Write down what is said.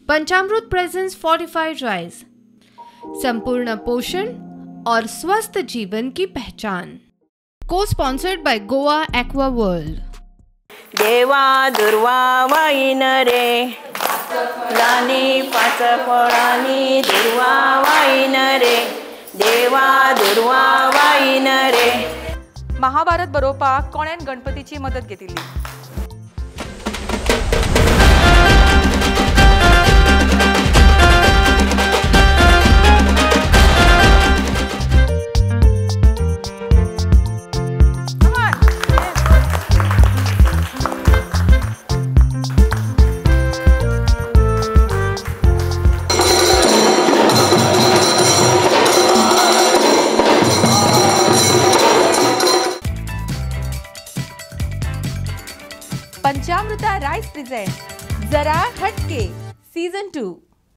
पंचामृत presents fortified rice, संपूर्ण पोषण और स्वस्थ जीवन की पहचान। को sponsored by Goa aqua world. देवा दुर्वा वाईन रे, फुलांनी पांच फळांनी दुर्वा वाईन रे, देवा दुर्वा वाईन रे। महाभारत बरोवपाक कोणेन गणपतीची मदत घेतिल्ली? पंचामृता राइस प्रेजेंट जरा हटके सीजन 2।